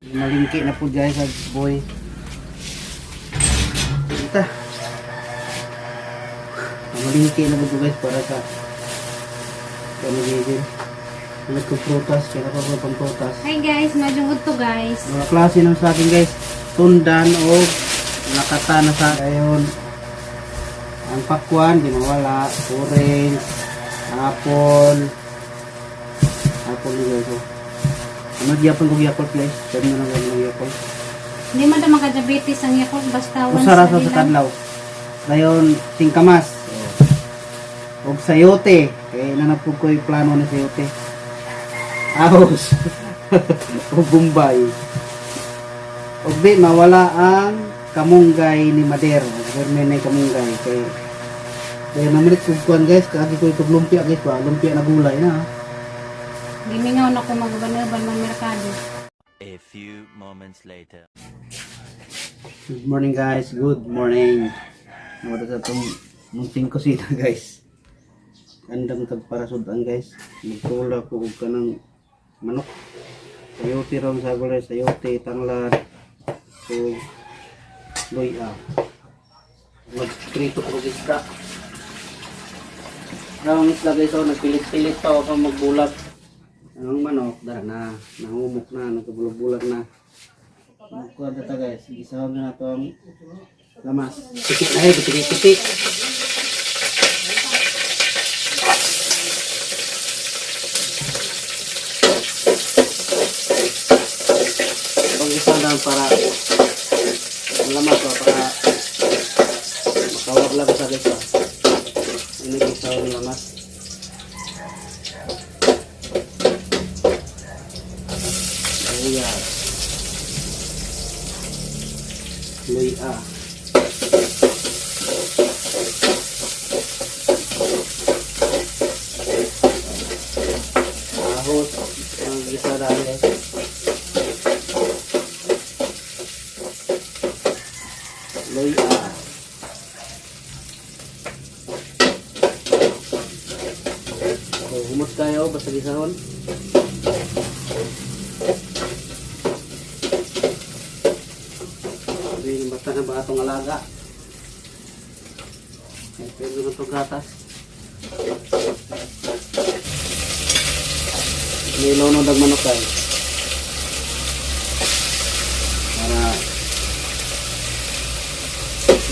Malingki na po guys, ag boy. Ita. Malingki na po guys para sa kamigigil. Nagkong prutas, kaya pa po pang prutas. Hi guys, medyo good to guys. Mga klase ng saging guys, tundan o nakata na sa ayon. Ang pakwan, di mawala. Orange, apple. Apple ni guys. Oh. Ano gyapon ko Yakult guys? Sabi na lang ng Yakult. Hindi man na makadiabetes ang Yakult basta once Usa ra a sa day sa lang. kadlaw. Dayon singkamas. Og sayote. Kay nanapog ko yung plano ni sayote. Ahos. Og Bombay. Og di mawala ang kamunggay ni Mader. Fermen na kamunggay kay kaya namalit kog kuan guys, kaagi ko itong lumpia guys ba, lumpia na gulay na. Gimingaw na ko magban-ban man merkado. A few moments later. Good morning guys, good morning. Nawala sa itong munting kusina guys. Andam tag para sudan guys. Magtula ko og kanang manok. Sayote raw sa gulay, sayote, tanglad, so luya. Magprito ko og isda. Rawang isda guys, oh, nagpilit-pilit pa ako magbulat. Ang manok, dara na, nahumok na, nagkabulag-bulag na. Magkuha na ta guys, gisahog na nato ang lamas. Pikit na eh, pikit-pikit. Itong isa lang para ang lamas ba, para makawag lang sa guys ba. Ano yung isahog ng lamas? Ayan. Luya. Ahos. Ang gisa dahil guys. Luya. So, humot kayo basta gisahon. Sabihin, basta na ba itong alaga? Ay, pwede na itong gatas. May lono dag manok tayo. Para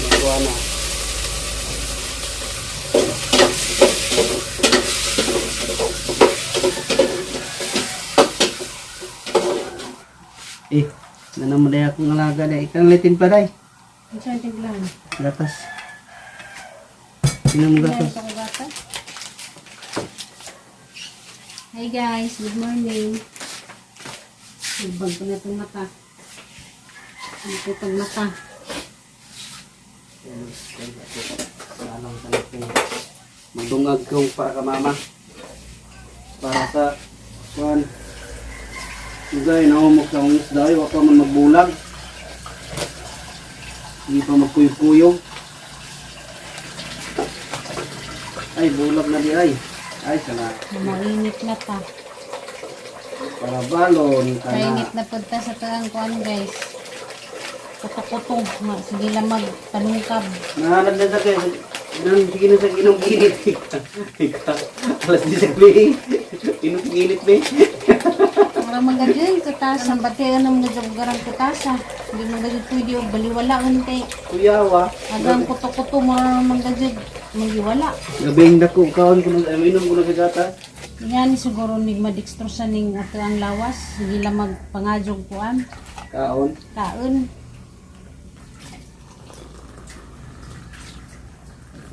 makuha na. Eh, nanamuday akong alaga na. Ikang litin pa day. Ang sa tiglan. Gatas. Sino mo gatas? Meron ko gatas. Hi guys, good morning. Ibag ko na itong mata. Ano po itong mata? Magdungag kong para ka mama. Para sa kuan. Ugay na mo sa isda ay wa pa man magbulag. Hindi pa magkuyog-kuyog. Ay bulag na di ay. Ay sana Mainit na ta. para balon kana. Mainit na punta sa tuang kuan guys. Kuto-kuto. Nga, sige lang magpanungkab. Nahanap na sa kay. Nang sige na sa inom ginit. Alas 10 sa gabi. Inom ginit be. Mura mga kutasa. Bati ano mga garang kutasa. Hindi mga dyan pwede og baliwala kay. Kuyawa. Agang kuto-kuto mga mga dyan magiwala. Gabing dako kaon ko nag inom ko na sa gatas. Yan siguro nig madextrosa ning ato ang lawas. Sige lang magpangajog kuan. Kaon. Kaon.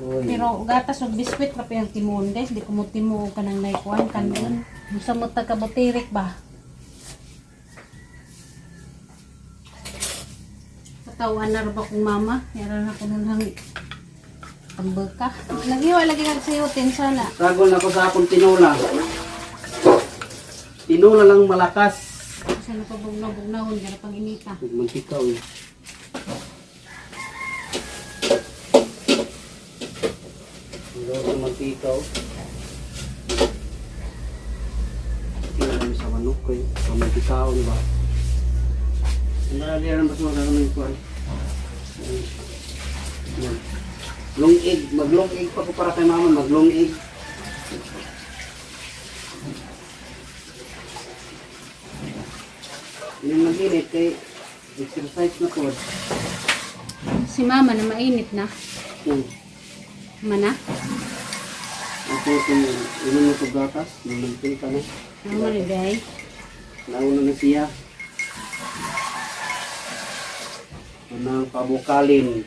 Uy. Pero gatas og biskwit ra ang timuon guys. Di ko mo timuo ka ng naikuan kanon. Unsa mo ta kabutirik ba? Katawan na ra ba kong mama? Yara na ko nun hang tambaka. Nagiwa lagi kag sayutin sana. Sagol na ko sa akong tinola. Tinola lang malakas. Sa na pabugnaw-bugnawon gara pang inita. Mantika uy. Ang sa mantika oh. Tingnan kami sa manok eh. Sa mantikaon ba? Dali ang basura ng kuan. Yan. Long egg, mag long egg pa ko para kay mama, mag long egg. Yung mag-init kay exercise na po. Si mama na mainit na. Yan. Mana? Ako itong inom na ito gatas, nalagpil ka na. Ano ni day? Nauna na siya. Unang pabukalin.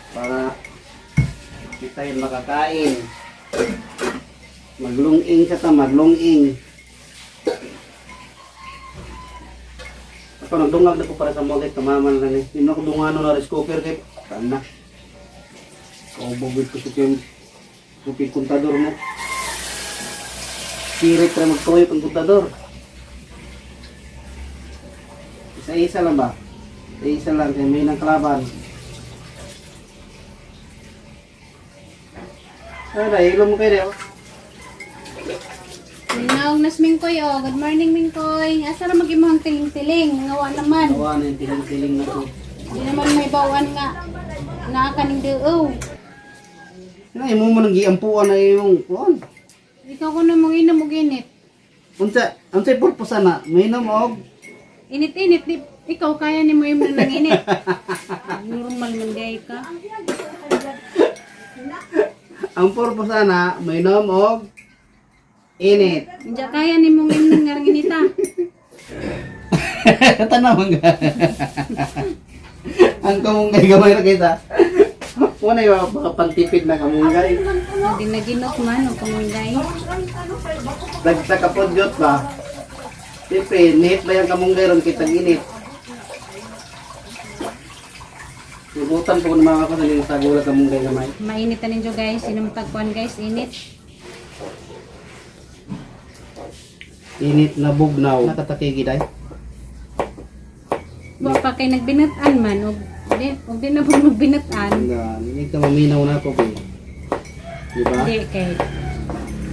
Para di tayo makakain. Maglunging ka ta, maglunging. Ako nagdungag na ko para sa mga kamaman na ni. Hindi na ko dungano na rice cooker kay saan na. Kaubog ko sa kiyong supig kontador mo. Sirit ra magtuyok ang kontador. Isa-isa lang ba? Isa-isa lang kay may nang kalaban. Ay, dahil mo kayo dahil. Ninawag nas Mingkoy oh. Good morning, Mingkoy. Asa ra mag-imuhang tiling-tiling? Ngawa naman. Tawa na yung tiling-tiling na to. Di naman may bawaan nga. Naa kaning duo. Ano, imo mo nang giampuan na imong kuan. Ikaw ko na mong inom og init. Unsa, unsay purpose na? Mainom og Init-init di ikaw kaya ni mo imo ng init. Normal man gay ka. Ang purpose na mainom og init. Hindi kaya ni mong inom nga inita. Tanaw man ka. Ang kamunggay gamay ra kita. Wala yung mga pantipid na kamunggay. Hindi na ginok man og kamunggay. Dagsa ka po jot ba? Siyempre, nihit ba yung kamunggay ron kitang init? Ibutan po ng mga ako sa yung sagula kamunggay gamay. Mainit na ninyo guys, inom tagkuan guys, init. Init na bugnaw. Nakatakigi day. Wa pa kay nagbinat-an man og di na po magbinat-an. Hindi ka maminaw na ako, be. Di ba? Di kay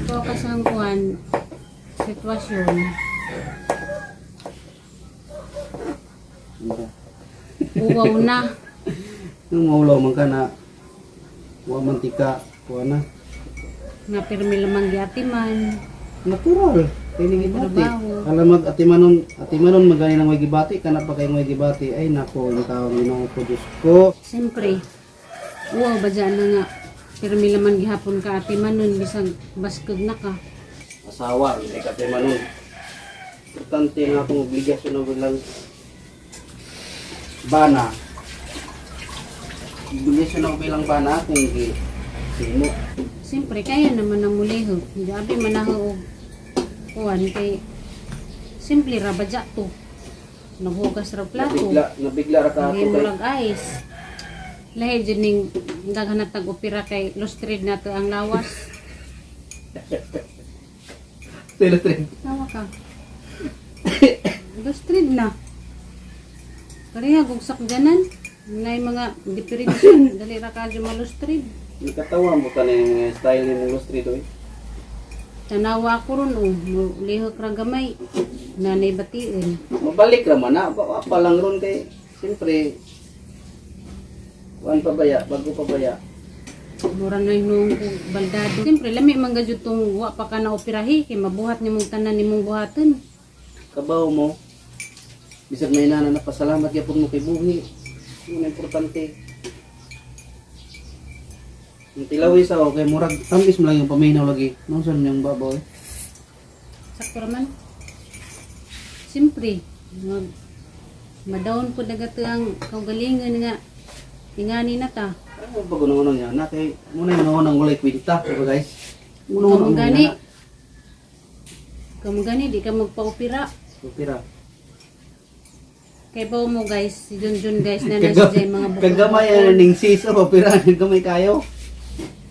focus ang kuan sitwasyon. Diba? Uwaw na. Nung maulaw man ka na, wa man tika, kuha na. Nga pirmi lamang giati man. Natural. Kaya gibati. Trabaho. Alam mag atimanon magani lang way gibati kana pa kay way gibati ay nako yung tawag Ginoo ko Diyos ko. Siyempre, uwaw ba dyan na nga pirmi laman gihapon ka ati man nun bisag baskog na ka. Asawa hindi ka atimanon. Importante nga akong obligasyon na bilang bana. Obligasyon ako bilang bana kung gi simo. Siyempre, kaya naman ang muliho. Hindi abi manaho og kuan kay simple ra ba dya to. Naghugas ra plato. Nabigla nabigla ra ka ato Hindi mo kay lang ice. Lahi dyan ning daghan na tag-opera kay lustrid na to ang lawas. Sila trend. Tawa ka. Lustrid na. Pareha gugsak ganan. Nay mga diferensya. Dali ra ka dyan malustrid. Nakatawa mo tanin yung style ni mong lustrid oy. Tanawa ko ron oh. Lihok ra gamay. Nanay batiin. Mabalik ra man na, wa pa lang ron kay siyempre kuan pa baya, bago pa baya. Mura na yung ko baldado. Siyempre, lami man gajud tong wa pa ka na operahi kay mabuhat nimong tanan nimong buhaton. Kabaw mo bisag may nana na pasalamat gyapon mo kay buhi. Yun ang importante. Ang tilawi sa okay murag tamis mo lang yung paminaw lagi. Nung saan yung babaw eh. Sakto ra man. Siyempre, mag madown po dagat ang kaugalingon nga ingani na ta. Ano ba ganoon niya na kay muna yung noon ang walay kwenta, diba guys? Muna Kamo gani. Kamo gani di ka magpa-opera. Opera. Kay bawo mo guys, si Junjun guys na nasa dyan mga buko. Kagamay ang ning sis oh, opera gamay kayo.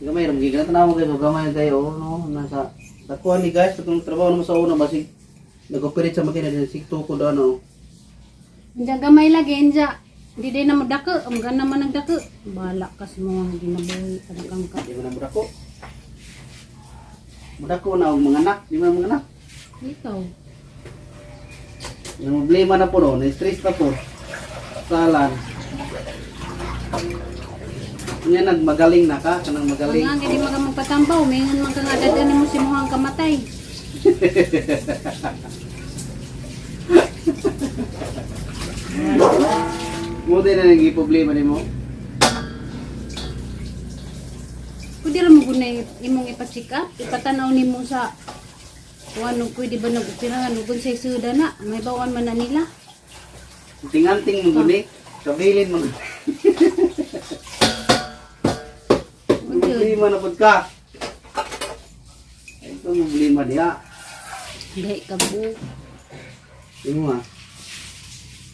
Gamay ram gigan tanaw kayo gamay kayo oh, no nasa dakuan ni guys kung trabaho naman sa una basig nag-operate sa makina din sig tuko do ano. Inja gamay lagi inja. Di din na mo dako, ang gana man nagdako. Bala ka sa mga ginabuhi kanang ka. Di man na mudako. Mudako na og mga anak, di man mga anak. Ikaw. Yung problema na po no, na-stress na po. Salan. Nya nagmagaling na ka, kanang magaling. Ang ang di maga magpatambaw, may man ka nga dadani mo si muhang kamatay. Mo din na naging problema nimo. Pwede ra mo gunay imong ipa-check up, ipatanaw nimo sa kuan og pwede ba nag-operahan ug unsay suda na, may bawan man na nila. Tinganting mo guni, kabilin mo. Pwede. Problema na pud ka. Ay, ito ang problema diha. Dahil ka bu. Imo ah.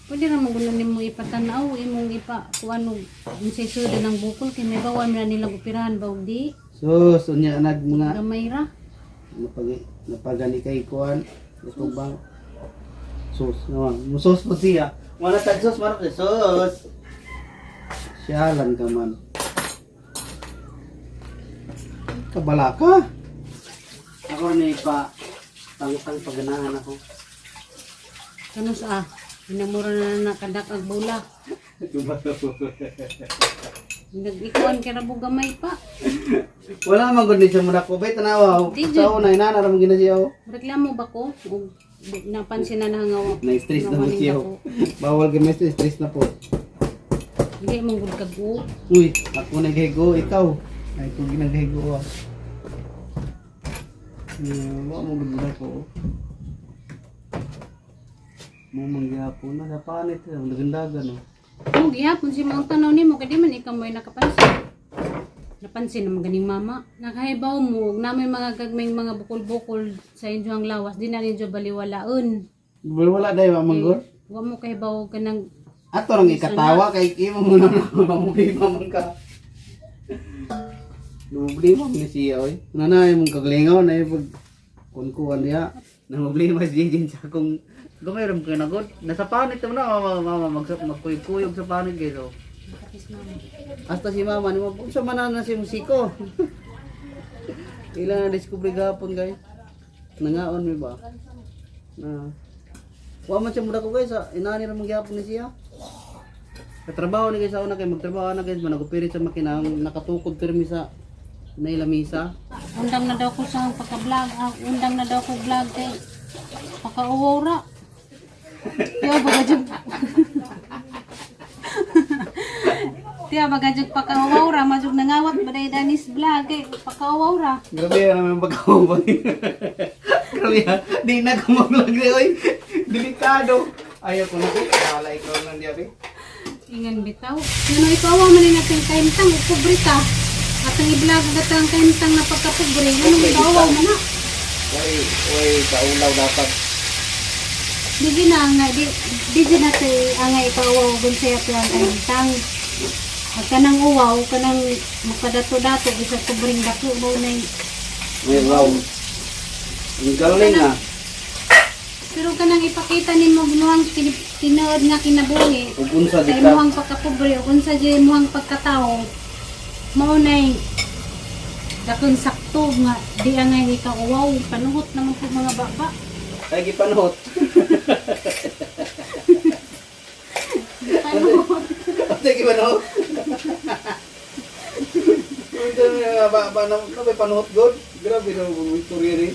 Pwede ra mo guna nimo ipatanaw imong ipa kuan og unsay suda ng bukol kay may bawan man na nila operahan ba og di. So, so nya nag mga Gamay ra. napag napagani kay kuan ito bang sus no musos po siya wala tag sus marap siya sus siyalan ka man kabala ka ako ni pa tangtang paganahan ako. Kano sa ah, inamura na nakadak ang bula. Nag-ikuan kay ra gamay pa. Wala man gud ni siya muna ko bay tanawa Di, sa una inana ra mo gina siya oh. Reklamo ba ko? Og napansin na nga Na stress na mo siya oh. Bawal kay may stress na po. Hindi mo gud kag o. Uy, ako naghigo, ikaw. Ay, kung ginaghigo ah. Wa mo gud na ko. Mo mangyapon na sa panit, ang dagandagan oh. Mo gihapon si mga tanaw nimo kay di man ikaw mo'y nakapansin. Napansin naman ganing mama. Nakahibaw mo og namoy mga gagmayng mga bukol-bukol sa inyong lawas di na ninyo baliwalaon. Wala dai wa manggor. Wa mo kahibaw kanang Ato rang ikatawa kay imo mo na mamulima man ka. Problema mo ni siya oy. Nanay mong kaglingaw na pag kunkuan diha. Namroblema si Jin sa akong gamay ra mo kay nagod. Nasa panit mo na mama mama magkuyog-kuyog sa panit guys oh. Kapis mama. Hasta si mama ni mo unsa man na na si musiko. Ila na discover gahapon guys. Nangaon mi ba? Na. Wa man siya muda ko guys, ah. Inani ra man gihapon ni siya. Katrabaho ni guys sa una kay magtrabaho na guys, managupirit sa makina, ang nakatukod pirmi sa nailamisa. Undang na daw ko sa pagka-vlog, ah, undang na daw ko vlog kay pagka-uwaw ra. Tiyo baga jud. Tiyo baga jud pagka-uwaw ra, majug nangawat baday danis vlog kay pagka-uwaw ra. Grabe na naman pagkaubang. Grabe ha. Di na ko mag-vlog ni oy. Delikado. Ayaw ko na ko. Wala ikaw lang diabe. Ingan bitaw. Ngano ikaw man ni natin kahimtang ug pobre ta. Atang i-vlog gatang kahimtang na pagkapobre, ngano ikaw man na. Oy, oy, kaulaw dapat. Di gina nga di di di na tay angay ikaw gun sa ato ang kahimtang. Pag kanang uwaw, kanang magkadato-dato, bisa kubring dako mo na May wow. Ang galing ah. Pero kanang ipakita nimo ginuhang tinuod nga kinabuhi Ug unsa sa di ka? imuhang pagkapobre o unsa di imuhang pagkatao, mao nay dakon sakto nga di angay ikaw uwaw, panuhot naman po mga baba. Ay gipanuhot. Panuhot. Ay gipanuhot. Unsa na ba ba na na may panuhot god? Grabe na mo istorya ni.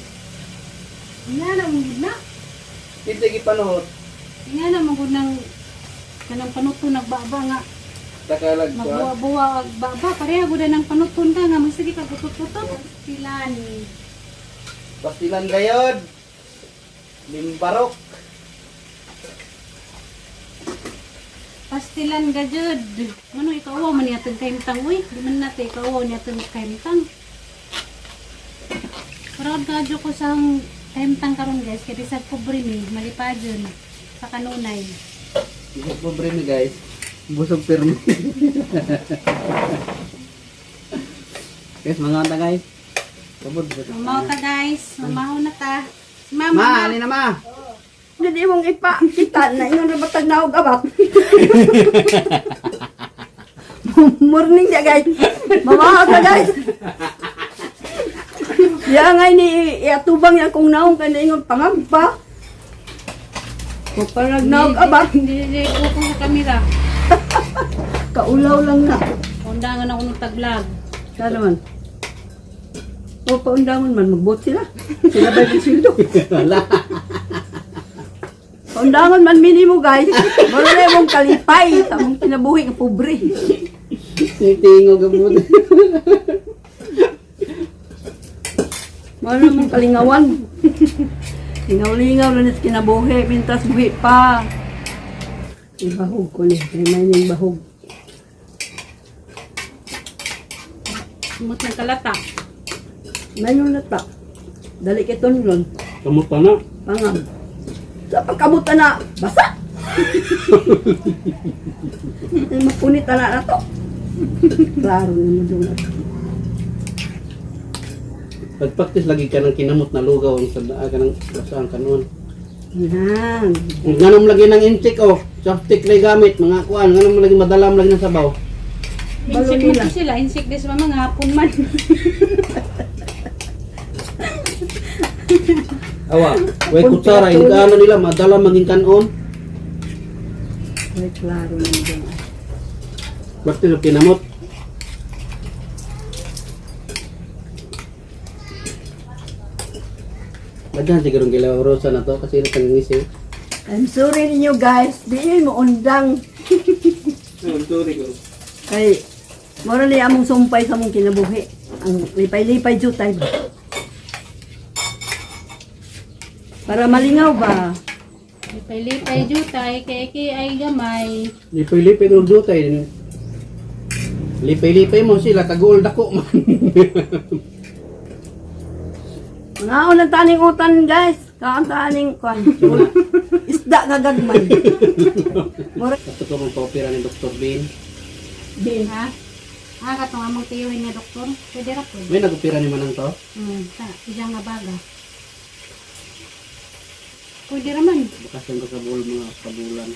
Nga na mo gid na. Kinsa gipanuhot? Nga na mo gud nang kanang panuto nagbaba nga Takalag ko. magbuwa-buwa ag baba pareha gud na ng panuton ka nga magsige ka putot-putot silan. Pastilan gayod. Limbarok. Pastilan ga jud. Ngano ikaw man niya tong kahimtang uy? Di man natin ikaw niya tong kahimtang. Proud ka jud ko sa kahimtang karon guys kay bisag pobre mi malipadyon sa kanunay. Busog pobre mi guys. Busog pirmi. Guys, mga anta guys. Kabod. Mamaw ta guys, mamaho na ta. Si mama. Ma, ali na ma. Hindi mong ipakita na ingon ra batag naog abat. Morning ya guys. Mamaha ka guys. Ya ngay ni iatubang ya kung naong kay ingon pangagpa. Kung pa nagnaog aba, Hindi ko ko sa kamera. Kaulaw lang na. Undangan ako ng taglag. Sana naman. O, paundangon man, magbot sila. Sila ba yung sweldo? Wala. Paundangon man minimo, guys. Mura na mong kalipay sa mong kinabuhi nga pobre. Tingog ang buti. Mura na mong kalingawan. Lingaw-lingaw na sa kinabuhi, mintas buhi pa. Ibahog ko ni, may may niyang bahog. Sumot ng kalata. Mayon na ta. Dali kay tunlon. Kamot pa na. Pangam. Sa pagkabuta na, basa! Ay, mapunit na na to. Klaro na mo doon na to. Pagpraktis lagi ka ng kinamot na lugaw ang sa ka ng lasaan kanon. Yan. Nganom lagi ng intik oh. Chopstick lagi gamit mga kuan, nganom lagi madalam lagi ng sabaw. Insik Balo man nila. to sila. Insik des mga hapon man. Awa, way kutsara ingano nila madalam maging kanon. Ay, klaro na mo doon. Practice og kinamot. Madyan siguro ang gilaw rosa na to kasi natangingisi. I'm sorry ninyo guys. Di yun mo undang. I'm sorry ko. Kay, mura na among sumpay sa mong kinabuhi. Ang lipay-lipay jutay ba? Para malingaw ba? Lipay-lipay jutay, kay ay gamay. Lipay-lipay ng dutay. Lipay-lipay mo sila, tagul dako man. Mga unang taning utan guys. Kaan taning kwan. Isda nga gagmay. Mura Kato ko magpa-opera ni Dr. Bean. din. Ha? Ah, katong among tiyuhin nga doktor. Pwede ra po. May nag-opera ni Manang to? Sa isang nga baga. Pwede ra man. Baka siyang kabuol mga kabulan.